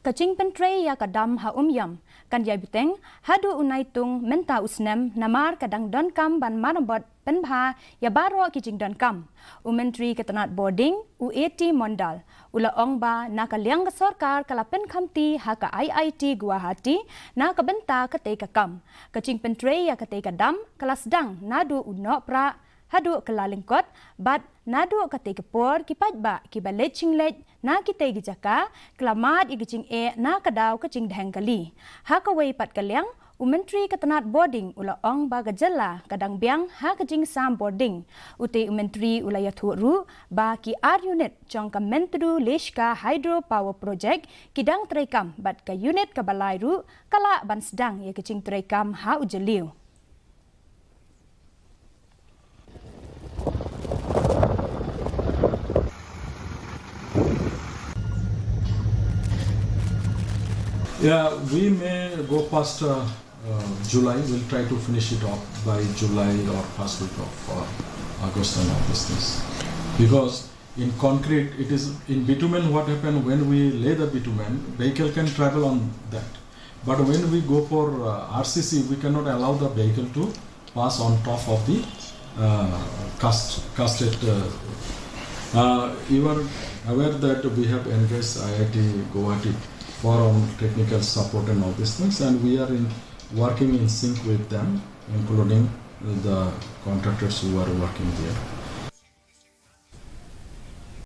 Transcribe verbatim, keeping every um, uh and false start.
Ka jingpyntrei ïa ka dam ha Umiam kan ïai bteng haduh u Naitung mynta u snem namar ka dang donkam ban marabot pynbha ïa baroh ki jingdonkam. U Myntri ka tnat bording, u A T Mondal, u la ong ba na ka liang ka sorkar ka la pynkhamti ha ka I I T Guwahati na ka bynta katei ka kam. Ka jingpyntrei ïa katei ka dam ka la sdang naduh u Nohprah haduh ka Lalyngkot, bad naduh katei ka por ki paidbah kiba leit jingleit na kitei ki jaka ki la mad ïa ka jingeh na ka daw ka jingdheng kali. Ha kawei pat ka liang, u Myntri ka tnat bording u la ong ba ka jylla ka dang biang ha ka jingsam bording. Utei u Myntri u la ïathuh ruh ba ki ar unit jong ka Myntdu Leshka Hydro Power Project ki dang treikam, bad ka unit kaba lai ruh ka lah ban sdang ïa ka jingtreikam ha u jylliew. Yeah, we may go past uh, uh, July. We'll try to finish it off by July or first week of uh, August and all these things. Because in concrete, it is in bitumen. What happened when we lay the bitumen? Vehicle can travel on that. But when we go for uh, R C C, we cannot allow the vehicle to pass on top of the uh, cast, casted. Uh, uh, you are aware that we have engaged I I T Guwahati for our technical support and all these things, and we are in working in sync with them, including the contractors who are working there.